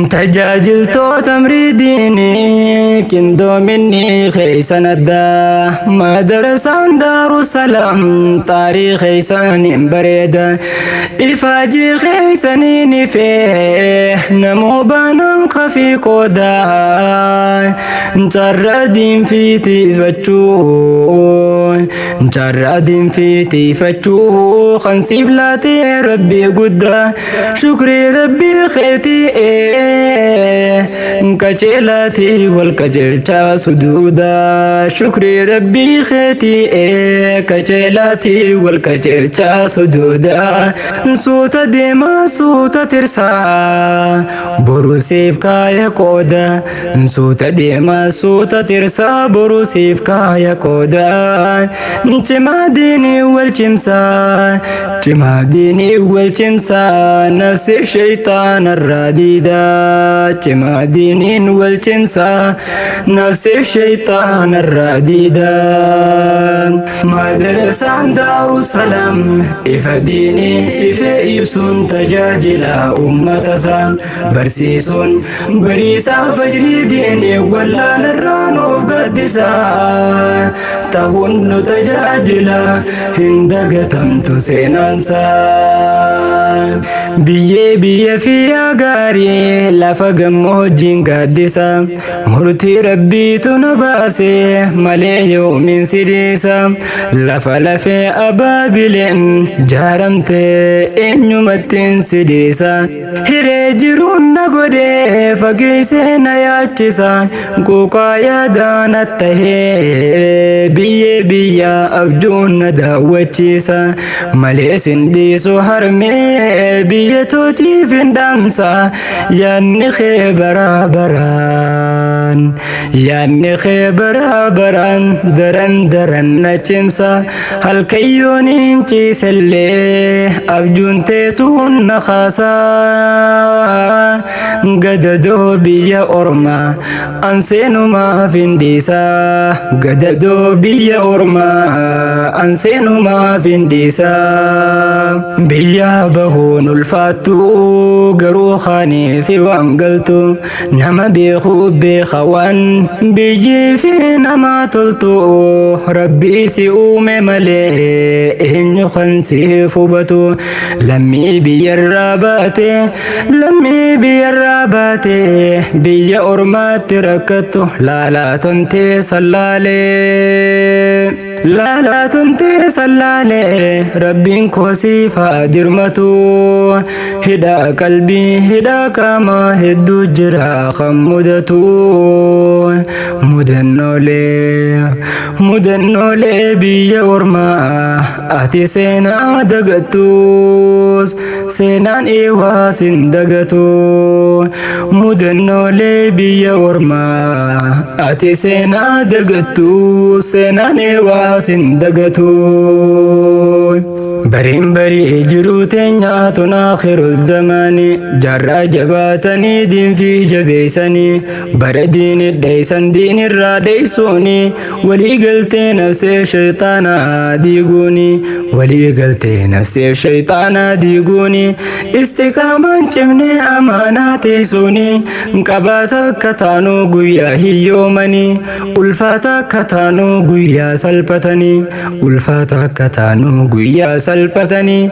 Tajaajiltoota amrii diinii qindoominni keeysan addaa, madarasaan Daarusalaam xaarii keeysan hin bareeda, ifaajii keeysaniin ifee namuu baanaan kafii qoodaa, carraa diinfiitifachuu, carraa diinfiitifachuu kan siif laatee rabbii guddaa, shukrii rabbii keetii qaceelaatii wal qajeelchaa suduudaa, shukrii rabbii keetii qaceelaatii wal qajeelchaa suduudaa, suuta deemaa suuta tirsaa boruu siif kaaya qooda, suuta deemaa suuta tirsaa boruu siif kaaya qooda, cimaa diinii wal cimsaa, cimaa diinii wal cimsaa, nafsi shayxaana irraa diidaa, cimaa diiniin wal cimsaa, nafsi shayxaana irraa diidaa. Madarasaan Daarusalaam ifa diinii ife ibsuun tajaajila uummata isaa barsiisuun bariisaa fajrii diinii wallaalarraa nuuf gaddisaa ta'uun nu tajaajila hin dagatamtu seenaansaa. Biyyee biyya fiyyaa gaarii lafa gammoojjiin gaaddisa, murtii rabbiitu na baase malee yoomiin si dhiisa, lafa lafee abaabileen jaaramte eenyumattiin si dhiisa, hiree jiruun na godhee fageessee na yaachisa, quuqaa yaadaa na tahee biyyee biyya abjuun na daawwachiisa, malee sin dhiisu harmee biyya tootiif hin dhaamsa, yaadni kee baraa baraan, yaadni kee baraa baraan daran daran na cimsa, halkayyoon hin ciisellee abjuun teetuun na kaasaa, gadadoo biyya ormaa an seenumaaf hin dhiisaa, gadadoo biyya ormaa an seenumaaf hin dhiisaa. Biyya bahuun ulfaattu garuu kaanii fi waan galtu nama beekuu beeka, waan biyyii fi nama toltu rabbii si uume malee eenyu kan siif hubatu, lammii biyyarraa baate, lammii biyyarraa baate biyya ormaatti rakkattu, laalaa tantee sallaalee. Laalaa tantee sallaalee rabbiin koo siif haa dirmatu, hidhaa qalbii hidhaa qaamaa hedduu jira kan mudatu, mudannoolee mudannoolee biyya ormaa ati seenaa dagattus seenaan eewaa sin dagatu, mudannoolee biyya ormaa ati seenaa dagattu seenaan eewaa sin dagatu. Bariin barii jiruu teenyaa tun akhiru zamaani, jaarraa jabaatanii diinfii jabeessanii bara diini dheeysan diinirraa dheeysuuni, walii galtee nafsee shayxaanaa diiguuni, walii galtee nafsee shayxaanaa diiguuni, istiqaamaan cimnee amaanaa teessuuni, qabaata akka taanuu guyyaa hiyyoomanii, ulfaata akka taanuu guyyaa salphatanii, ulfaata akka taanuu guyyaa salphatanii,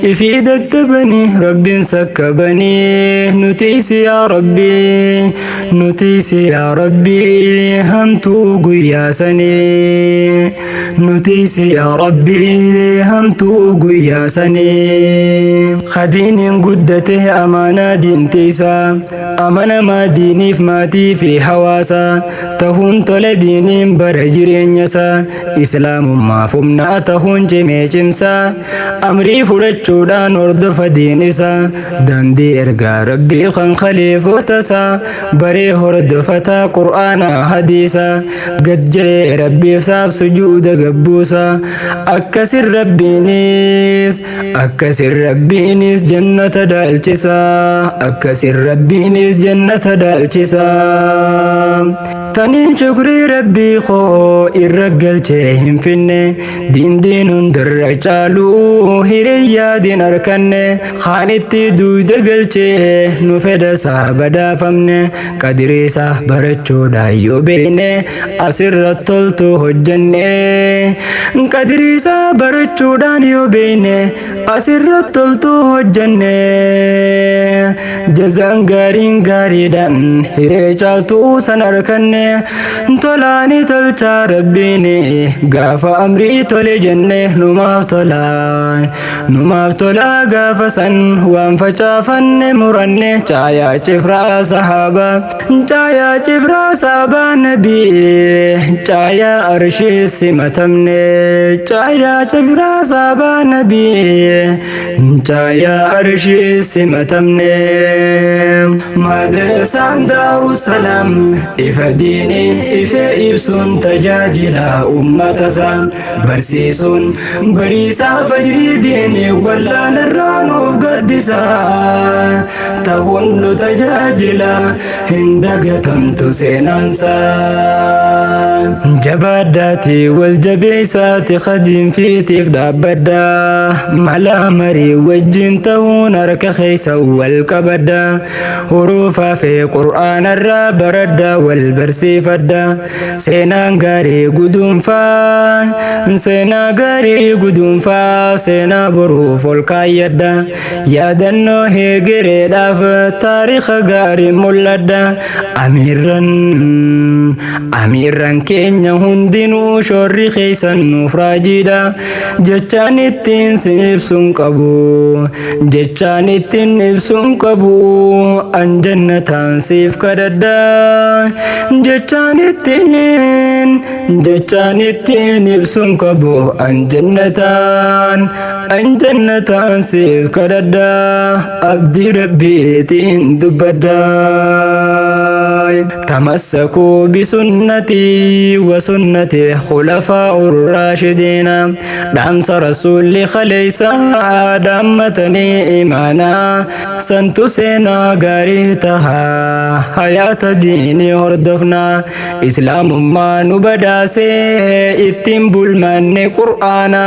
ifii daddabanii rabbiin sakkabanii, nuti yaa rabbii, nuti yaa rabbii hamtuu guyyaa sanii, nuti yaa rabbii hamtuu guyyaa sanii. Khadiiniin guddate amaanaa diintiisaa, amanamaa diiniif maatii fi hawaasa tahuun tole diiniin bara jireenyasaa, islaamummaaf humnaa tahuun cimee cimsaa, amrii fudhachuudhaan hordofa diin isaa, daandii ergaa rabbii kan khaliifotasaa baree hordofataa, qur'aanaa hadiisaa gad jedhee rabbiif saaf sujuuda gabbuusaa, akkasin rabbiinis, akkasin rabbiinis jannata daalchisaa, akkasin rabbiinis jannata daalchisaa. Taniin shukrii rabbii koo irra galchee hin finne, diindiin hundarra caaluu hiriyyaadiin arkanne, kaan itti duuda galchee nu fedha isaa badaafamne. Qadirii isaa barachuudhaan yoo beekne asirra toltu hojjenne, qadirii isaa barachuudhaan yoo beekne asirra toltu hojjenne, jazaan gaariin gaariidhaan hiree caaltuu san arkanne. Tolaani tolchaa rabbiin gaafa amrii tole jenne, numaaf tola, numaaf tola gaafa san waan facaafanne muranne. Caayaa cifraa sahaabaa, caayaa cifraa sahabaa nabii, caayaa arshii simatamne, caayaa cifraa sahabaa nabii, caayaa arshii simatamne. Madrasaan Daarusalaam ifa diinii ife ibsuun tajaajila ummata isaa barsiisuun, bariisaa fajrii diinii wallaalarraa nuuf gaddisa ta'uun nu tajaajila, hin dagatamtu seenaansaa. Jabaaddaati wal jabeessaati, qadiim fiitiif dhaabbaddaa, mala marii wajjin ta'uun harka keessa wal qabaddaa, huruufaa fi qur'aanarraa baraddaa, wal barsiifaddaa. Seenaan gaarii guduunfaa, seenaa gaarii guduunfaa, seenaa boruuf ol kaayyadha, yaadannoo heegereedhaaf taariika gaarii mul'adha. Amiirran, amiirran keenya hundinuu shoorri keessan nuuf raajiidha. Jechaan ittiin si ibsuun qabu, jechaan ittiin ibsuun qabu, an jannataan siif kadhadha. Jechaan ittiin, jechaan ittiin ibsuun qabu, an jannataan, an jannataan siif kadhadha, abdii rabbiitiin dubbadha. تمسكوا بسنتي وسنة خلفاء الراشدين، dhaamsa rasuulli khaleessa dhaammatanii imaanaa santu seenaa gaarii tahaa, hayaata diinii hordofnaa. Islaamummaa nu badhaasee ittiin bulmanne qur'aana,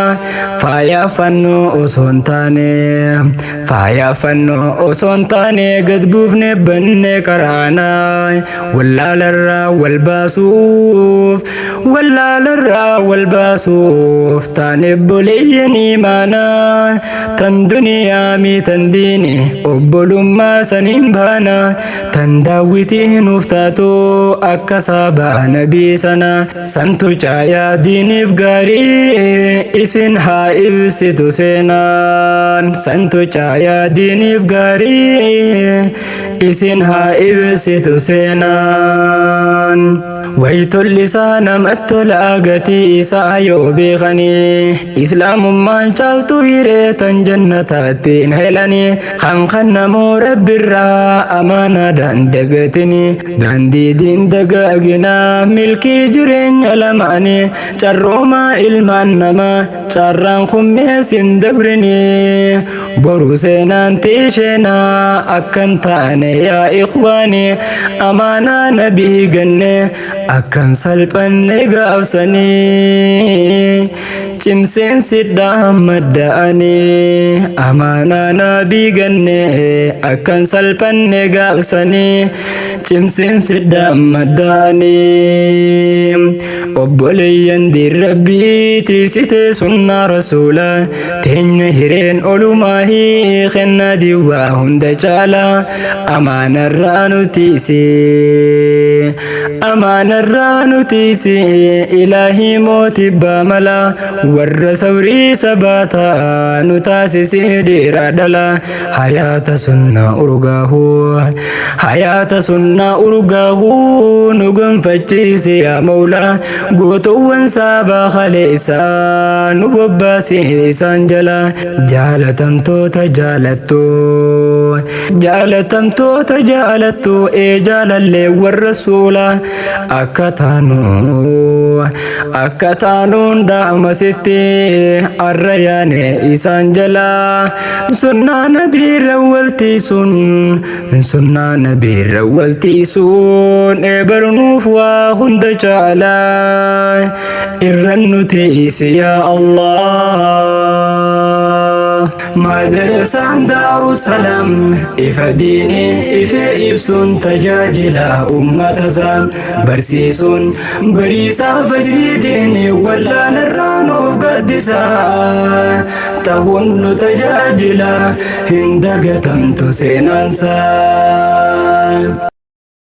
faayaa fannoo osoo hin taane, faayaa fannoo osoo hin taane, gad buufne banne qaraana, wallaalarraa wal baasuuf, wallaalarraa wal baasuuf taane obboleeyyan imaanaa. Tan duniyaa mi tan diini obbolummaa saniin baana, tan daawwitii nuuf taatu akka saabaa nabii sana, santu caayaa diiniif gaarii isin haa ibsitu seenaan, santu caayaa diiniif gaarii isin haa ibsitu seenaan. Wayitolli isaa namatti tola gatii isaa yoo beekanii, islaamummaan caaltu hiree tan jannataatti hin helanii, kan kannamuu rabbirraa amaanaadhaan dagatini, daandii diin dagaaginaa milkii jireenya lamaanii, carroomaa ilmaan namaa carraan kummees hin dabrini, boru seenaan tiisheenaa akkan taane. Yaa ikhwaani, amaanaa nabii ganne akkan salphanne gaafsanii, cimseen sidhaa madda'anii, amaanaa nabii ganne akkan salphanne gaafsanii, cimseen sidhaa madda'anii. Obboleeyyan diin rabbii tiisitee sunnaa rasuula teenya, hireen olumaahii kennaa diiwaa hunda caala, amaanarraa nu tiisi, amaanarraa nu tiisi ilaahii mootii baamala, warra sabrii sabaataa nu taasisee dhiiraa dhala. Hayaata sunnaa urgaahuu, hayaata sunnaa urgaahuu nu gonfachiise yaa mawlaa, gootowwan saabaa kaleessaa nu bobbaase isaan jala. Jaalatamtoota jaalattu, jaalatamtoota jaalattu, ee jaalallee warra suula akka taanu, akka taanuun dhaamasitti arra yaane isaan jala. Sunnaa nabiirra waltiisuun, sunnaa nabiirra waltiisuun. Irra tiisuun eebarnuuf waa hunda caalaa irran nu tiisi, yaa Allah. Madarasaan Daarusalaam ifa diinii ifee ibsuun, tajaajila ummata isaa barsiisuun, bariisaa fajrii diinii wallaalarraa nuuf gaddisa ta'uun nu tajaajila, hin dagatamtu seenaansaa.